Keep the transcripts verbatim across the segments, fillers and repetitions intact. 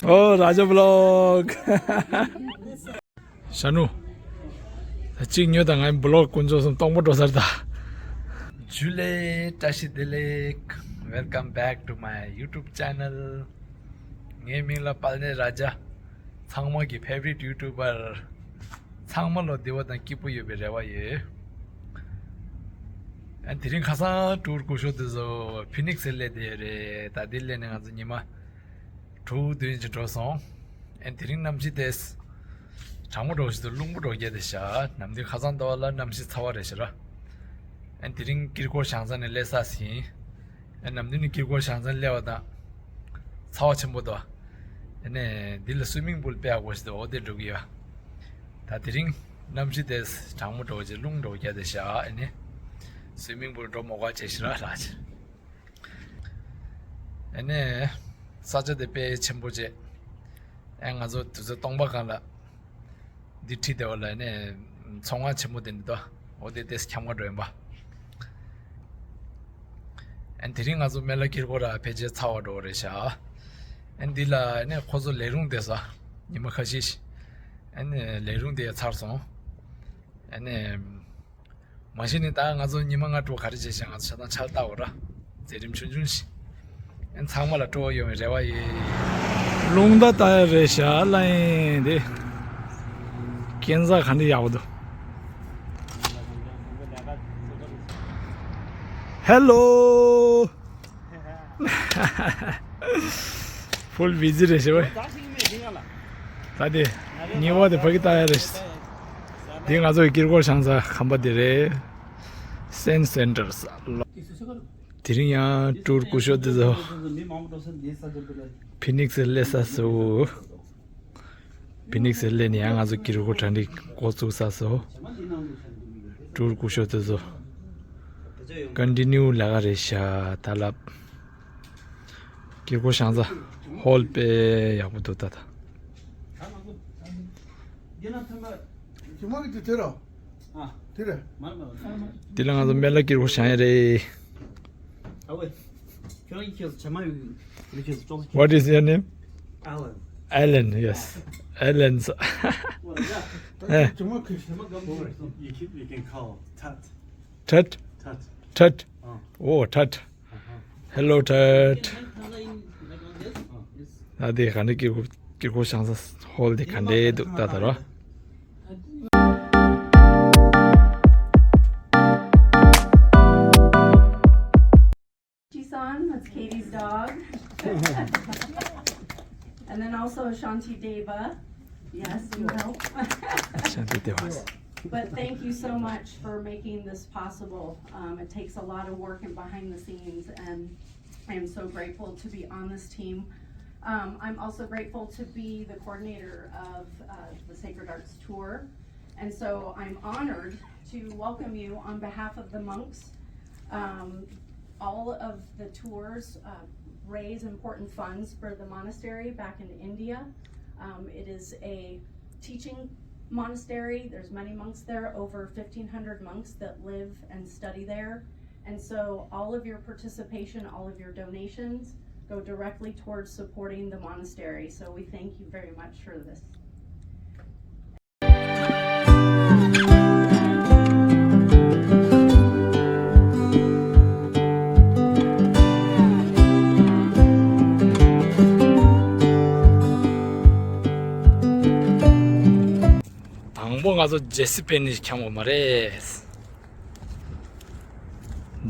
ཨོ་ར་ཇ་བི་ལོག་ཤ་ནུ། ད་གཅིག་ཉོས་དང་ངའི་བི་ལོག་དཀོན་མཆོག་གསུམ་སྟོང་པ་འགྲོ་སར་ད། ཇུ་ལེ། བཀྲ་ཤིས་བདེ་ལེགས། Welcome back to my YouTube channel. ངའི་མིང་ལ་དཔལ་ལྡན་ར་ཇ། ཚང་མ་གི་ཕེ་ཝ་རིཊ་ཡུ་ཊུ་བར། ཚང་མ་ལོ་བདེ་བ་དང་སྐྱིད་པོ་ཡོད་པའི་རེ་བ་ཡོད། ཨ་དེ་རིང་ཁ་སང་ཊུར་སྐུ་ཞབས་དེ་ཚོ་ཕི་ནིག་སི་སླེབས་བསྡད་ཡོད་རེད། ད་དེ་སླེབས་ནས་ང་ཚོ་ཉི་མ་དྲུག་བདུན་ཅིག་འགྲོ་སོང་། ཨ་དེ་རིང་གནམ་གཤིས་དེ་གྲང་མོ་འདྲ་བོ་ཞིག་འདུག་རླུང་པོ་འདྲ་བོ་རྒྱག་བསྡད་ཤག་ནམ་དུས་ཁ་སང་དུས་ལ་གནམ་གཤིས་ཚ་བ་རེད་ཤག་ར། ཨ་དེ་རིང་ཀིར་ཀོར་ཞང་ཚང་ནས་སླེབས་ཚར་ཟིན། ཨ་ནམ་དུས་ནི་ཀིར་ཀོར་ཞང་ཚང་སླེབས་པ་དང་ཚ་བ་ཆེན་པོ་འདུག་ཨ་ནས་འདི་ལ་སུའི་མིང་པུལ་དཔེ་ཡག་པོ་ཞིག་འདུག་འོ་དེ་འགྲོ་གི་ཡོད། ད་དེ་རིང་གནམ་གཤིས་དེ་གྲང་མོ་འདྲ་བོ་ཅིག་རླུང་འདྲ་བོ་རྒྱག་བསྡད་ཤག་ཨ་ནི་སུའི་མིང་པུལ་འགྲོ་མོ་ག་བྱེད་ཤི་ར་ལགས་ཅིག་ཨ་ནི་ས་ཆ་དེ་དཔེ་ཆེན་པོ་བྱས། ཨ་ང་ཚོ་དུས་ཚོད་སྟོང་པ་སྒང་ལ་འདི་ཁྲིད་བསྡད་པ་ལ་ཨ་ནི་མཚོ་སྔོན་ཆེན་པོ་དེ་འདི་དོ། འོ་དེ་ཏེས་འཁྱམ་ག་འགྲོ་ཡིན་པ། ཨ་ནི་དེ་རིང་ང་ཚོ་སྨན་བླ་ཀིར་ཀོར་ར་ཕལ་ཆེར་ཚར་བ་འགྲོ་བ་རེད་ཤག་ཨ་ནི་འདི་ལ་ཨ་ནི་ཁོ་ཚོ་ལས་རུང་བསྡད་ས་ཉི་མ་ཁ་ཤས་ཤིག་ཨ་ནི་ལས་རུང་དེ་ཚར་སོང་། ཨ་ནི་མ་གཞི་ནས་ད་ང་ཚོ་ཉི་མ་ལྔ་དྲུག་ག་རེ་བྱས་ཤག་ང་ཚོ་ཆ་ཚང་ཆར་ལྟ་བ་ར་མཛད་རིམ་ཆུང་ཆུང་ཞིག་ཨ་ནི་ཚང་མ་ལ་སྤྲོ་བ་ཡོང་བའི་རེ་བ་ཡོད། རླུང་རྟ་ལྟ་ཡ་རེད་ཤག་ལ་ཡིན་དེ། སྐས་འཛེག་ག་འདྲ་ཡག་པོ་འདུག Hello. Full busy རེད་ཤག་བས། ད་དེ་ཉེ་བ་དེ་ཕ་གི་ལྟ་ཡ་རེད། དེ་ང་ཚོ་ཡི་ཀིར་ཀོར་ཞང་ཚང་ཁང་པ་དེ་རེད། སེན་སེན་ཊར་ས་ལོ། དེ་རིང་ཡང་ཊུར་སྐུ་ཞབས་དེ་ཚོ་ཕི་ནིག་སི་སླེབས་ས་སོ། ཕི་ནིག་སི་སླེབས་ནས་ཡང་ང་ཚོ་ཀིར་ཀོར་གྲ་སྒྲིག་འགོ་བཙུགས་ས་སོ། ཊུར་སྐུ་ཞབས་དེ་ཚོ་ཀོན་ཊི་ནིའུ་ལས་ཀ་རེད་ཤག་ད་ལབ། ཀིར་ཀོར་ཞང་ཚང་ཧོལ་དཔེ་ཡག་པོ་འདུག་ད་ད། དེ་ལ་ང་ཚོ་སྨན་བླ་ཀིར་ཀོར་ཞང་ཡ་རེད། What is your name? Alan. Alan, yes. Alan. Eh. You can, you can call Tut. Tut? Tut. Tut. Oh, Tut. Hello, Tut. ད་དེ་ག་འདྲ་ཀིར་ཀོར་ཀིར་ཀོར་ཞང་ཚང་ཧོལ་དེ་ག་འདྲ་འདུག་ད་ད་རོ། Jisan, that's Katie's dog. And then also Shanti Deva. Yes, you help. Shanti Deva. But thank you so much for making this possible. Um, it takes a lot of work and behind the scenes, and I am so grateful to be on this team. Um, I'm also grateful to be the coordinator of uh, the Sacred Arts Tour. And so I'm honored to welcome you on behalf of the monks. Um, all of the tours uh, raise important funds for the monastery back in India. Um, it is a teaching monastery. There's many monks there, over fifteen hundred monks that live and study there. And so all of your participation, all of your donations go directly towards supporting the monastery. So we thank you very much for this. དང་པོ་ང་ཚོ་ཇེ་སི་པེ་ནི་འཁྱམ་དགོས་མ་རེད།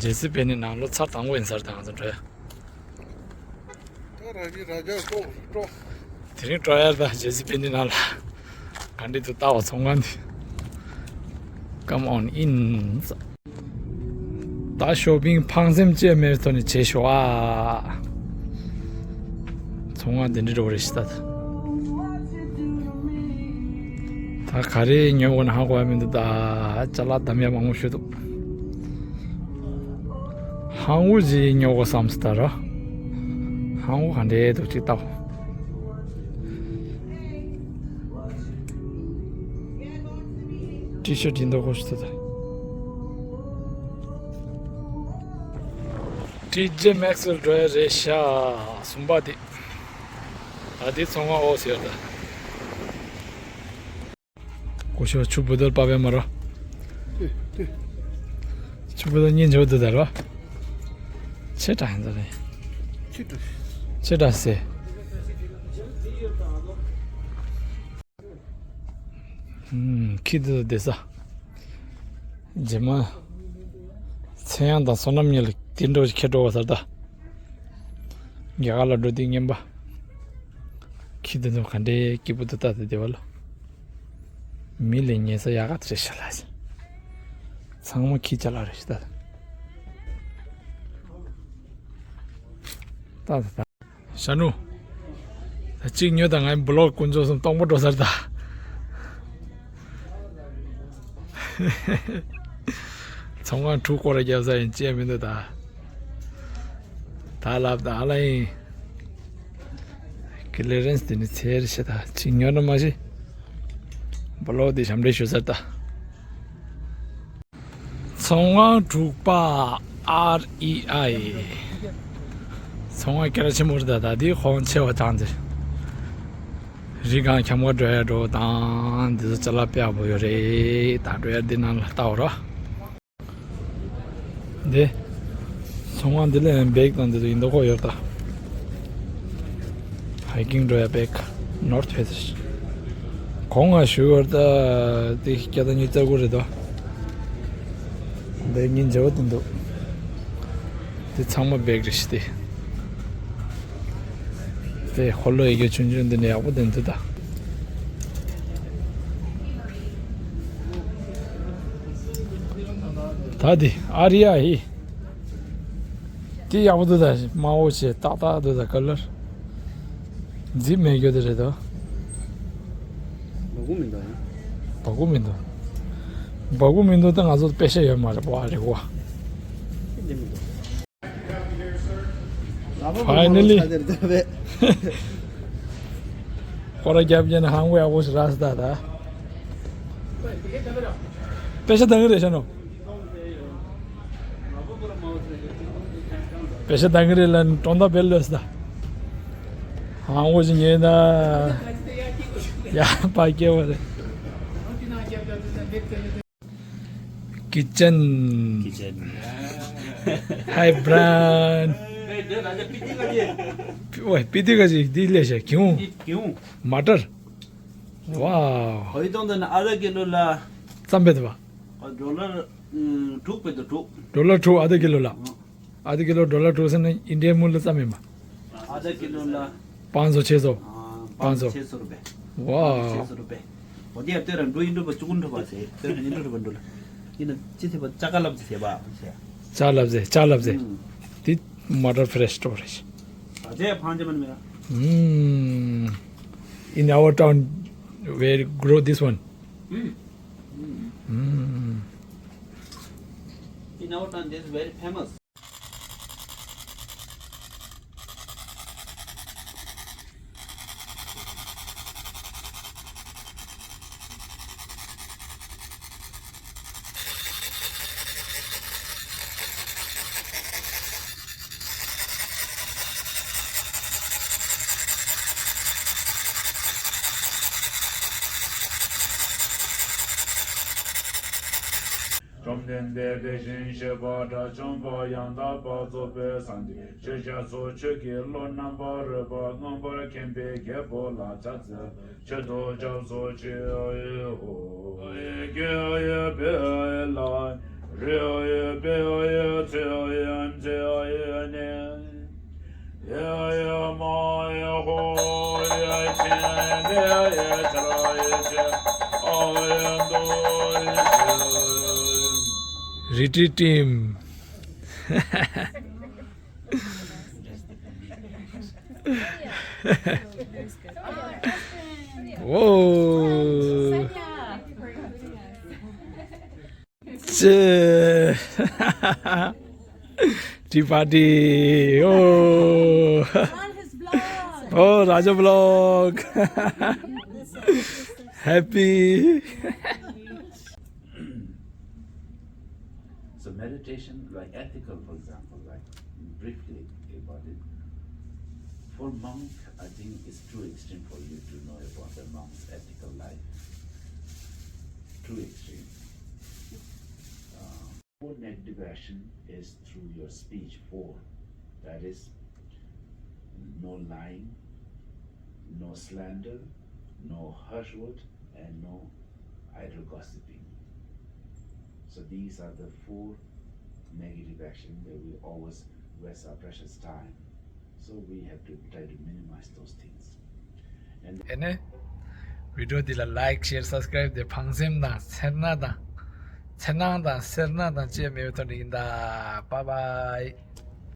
ཇེ་སི་པེ་ནི་ནང་ལོ་ཚར་དང་པོ་ཡིན་ས་རེད། ད་ང་ཚོ་འགྲོ་ཡ། ད་ར་གི་ར་རྒྱ་ཀོ་ཀྲོ། དེ་རིང་སྤྲོ་ཡར་དང་ཇེ་སི་པེ་ནི་ནང་ལ་ག་འདྲ་འདུག་ལྟ་བ་ཚོང་ཁང་འདི། Come on in. ད་ཤོ་པིང་ཕངས་སེམས་བཅས་མེད་ཐོག་ནས་བྱེད་ཤོག་ཨ། ཚོང་ཁང་འདི་འདྲ་འགྲོ་རེད་ཤི་ད། ད་ག་རེ་ཉོ་དགོས་ན་ཧ་གོ་ཡ་མི་འདུག་ད་ཅ་ལག་འདམ་ཡ་མང་པོ་ཞིག་འདུག་ཧང་ཝུ་ཞིག་ཉོ་དགོས་བསམ་སོང་ད་ར། ཧང་ཝུ་ག་འདྲ་འདུག་ཅིག་ལྟ། ཊི་ཤར་ཊི་འདི་འདྲ་ཞིག་འདུག་ད། ཊི་ཇེ་མེག་སི་ལ་འགྲོ་ཡ་རེད་ཤག་གསུམ་པ་དེ། ད་དེ་ཚོང་བ་ཨོ་ཟེར་ད། ཀུ་ཤོ་ཆུ་བུ་དོར་པ་བེ་མ་རོ། ཆུ་བུ་དོར་གཉིས་འཇོག་དུ་ད་རོ། ཆེ་དྲག་ཡིན་ད་རེད། ཆེ་དྲག་ཟེ། ཁྱི་དེ་ཚོ་བསྡད་ས། རྗེས་མ། ཚེ་དབྱངས་དང་བསོད་ནམས་གཉིས་ལ་དེ་འགྲོ་ཁྱེད་འགྲོ་བ་ཟེར་ད། རྒྱ་གར་ལ་འགྲོ་དུས་རྔན་པ། ཁྱི་དེ་ཚོ་ག་འདྲའི་སྐྱིད་པོ་འདུག་ད་དེ་བདེ་བ་ལ། མི་ལས་ཉེ་ས་ཡག་ག་དེ་རེད་ཤག་ལ། ཚང་མ་ཁྱི་ཅ་ལག་རེད་ཤག་ད། ད་ད་ད། ཤ་ནུ། ད་གཅིག་ཉོས་དང་ང་བི་ལོག་དཀོན་མཆོག་གསུམ་སྟོང་པ་འགྲོ་ས་རེད་ད། ཚོང་ཁང་དྲུག་སྐོར་ར་རྒྱབ་ས་ཡིན་ཅེས་མི་འདུག་ད། ད་ལབ་ད་ཨ་ལ་ཡིན། ཀི་ལི་རན་སི་དེ་ནི་ཚེ་རེ་ཤི་ད་གཅིག་ཉོས་ན་མ་ཤི། བི་ལོག་དེ་ཞབས་འདྲེན་ཞུ་ས་རེད་ད། ཚོང་ཁང་དྲུག་པ་ཨར་ཨི་ཨའི། ཚོང་ཁང་སྐད་གྲགས་ཆེན་པོ་རེད་ད། ད་དེ་ཧོང་ཆེ་བ་ཅང་ཟེར། རི་སྒང་ཁྱམས་ཁ་འགྲོ་ཡ་འགྲོ་དང་འདི་ཚོ་ཅ་ལག་དཔེ་ཡག་པོ་ཡོད་རེད་ད། འགྲོ་ཡ་འདི་ནང་ལ་ལྟ་འོ་ར། འདི། ཚོང་ཁང་འདི་ལ་ཡང་བེག་དང་འདི་ཚོ་ཡིན་མདོག་ཁོ་ཡོད་ད། ཧའི་ཀིང་འགྲོ་ཡ་བེག་ནོར་ཐ་ཕེ་སི། གོང་ང་ཞུ་བར་ད། དེ་བརྒྱ་དང་ཉི་ཤུ་རྩ་དགུ་རེད་དོ། འདི་ཉིན་བརྗེ་བོ་དེ་འདུག་དེ་ཚང་མ་བེག་རེད་ཤི་དེ། དེ་ཧོ་ལོ་ཡི་གེ་ཆུང་ཆུང་འདི་ནས་ཡག་པོ་དེ་འདུག་ད། ད་དེ་ཨ་རི་ཡ་ཧི། དེ་ཡག་པོ་འདུག་ད། དམར་པོ་བྱས་ཏག་ཏག་འདུག་ད་ཀ་ལར། འཛིན་མེད་རྒྱུ་དེ་རེད་དོ། སྦ་ཁུག་མི་འདུག་ཡང་། སྦ་ཁུག་མི་འདུག་སྦ་ཁུག་མི་འདུག་ད་ང་ཚོ་པེ་ཤ་ཡོད་མ་རེད་པ་རེད་བ། ཅི་འདི་མི་འདུག Finally. ཁོ་ར་རྒྱབ་རྒྱབ་ནས་ཧང་གོ་ཡག་པོ་ཞིག་རག་སོང་ད་ད། པེ་ཤ་འདང་གི་རེད་ཤ་ནོ། པེ་ཤ་འདང་གི་རེད་ལ་གྲོང་རྡལ་བེད་ལོས་ད། ཧང་གོ་ཞིག་ཉོས་ད། ཡ་པ་སྐྱེ་བ་རེད། Kitchen. Kitchen. Hi, Brian. ཨོའི་སྤི་ཏི་ཀ་ཅིག་འདི་ལས་བྱས་གྱོང་། གྱོང་། མ་ཏར། Wow. ཧོའི་ཏོང་ཏོ་ན་ཨ་ད་ཀི་ལོ་ལ། ཙམ་བེད་པ། ཌོ་ལར་དྲུག་བེད་དོ་དྲུག་ཌོ་ལར་དྲུག་ཨ་ད་ཀི་ལོ་ལ། ཨ་ད་ཀི་ལོ་ཌོ་ལར་དྲུག་ཟེར་ན་ཨིན་ཌི་ཡའི་དངུལ་ལ་ཙམ་ཡིན་པ། ཨ་ད་ཀི་ལོ་ལ། པང་སོ་ཆེ་སོ། པང་སོ། ཆེ་སོ་རུ་བེད། Wow. ཆེ་སོ་རུ་བེད། འོ་དེ་ཡར་ལྟོས་ར་འགྲོ་ཡིན་འགྲོ་བ་བཅུ་དགུ་འགྲོ་བ་ཟེར་ལྟོས་ར་ཉིན་འགྲོ་རུ་བ་འགྲོ་ལ། ཡིན་ན་ཅི་ཐེབས་པ་ཅ་ཀ་ལབ་ཟེར་བ་ཟེར། ཅ་ལབ་ཟེར་ཅ་ལབ་ཟེར། དེ་མ་ཏར་ཕེ་རེ་སི་སི་ཊོར་རེད། ད་དེ་ཕང་ཅི་མ་ནི་མེད། In our town, we grow this one. In our town, this is very famous. བཅོམ་ལྡན་འདས་དེ་བཞིན་གཤེགས་པ་དགྲ་བཅོམ་པ་ཡང་དག་པར་རྫོགས་པའི་སངས་རྒྱས་ཆོས་རྒྱ་མཚོ་ཆོས་ཀྱི་བློ་རྣམ་པར་རོལ་པ་མངོན་པར་མཁྱེན་པའི་རྒྱལ་པོ་ལ་ཕྱག་འཚལ་ལོ། ཆེད་དུ་སྐྱབས་སུ་མཆིའོ། Retreat team. Whoa. Che. Tea party. Oh. Oh, Raja vlog. Happy. So meditation, like ethical, for example, like, briefly about it, for monk, I think it's too extreme for you to know about the monk's ethical life. Too extreme. Um, four negative action is through your speech. Four. That is, no lying, no slander, no harsh word, and no idle gossiping. So these are the four negative action that we always waste our precious time. So we have to try to minimize those things. And ཨེ་ནས། བི་ཌིའོ་འདི་ལ་ལའིཀ་ཤེར་སབ་སི་ཀ་རའིབ་དེ་ཕངས་སེམས་དང་སེར་སྣ་དང་། འཚེར་སྣང་དང་སེར་སྣ་དང་བཅས་མེད་པའི་ཐོག་ནས་ཡིན་ད། Bye bye.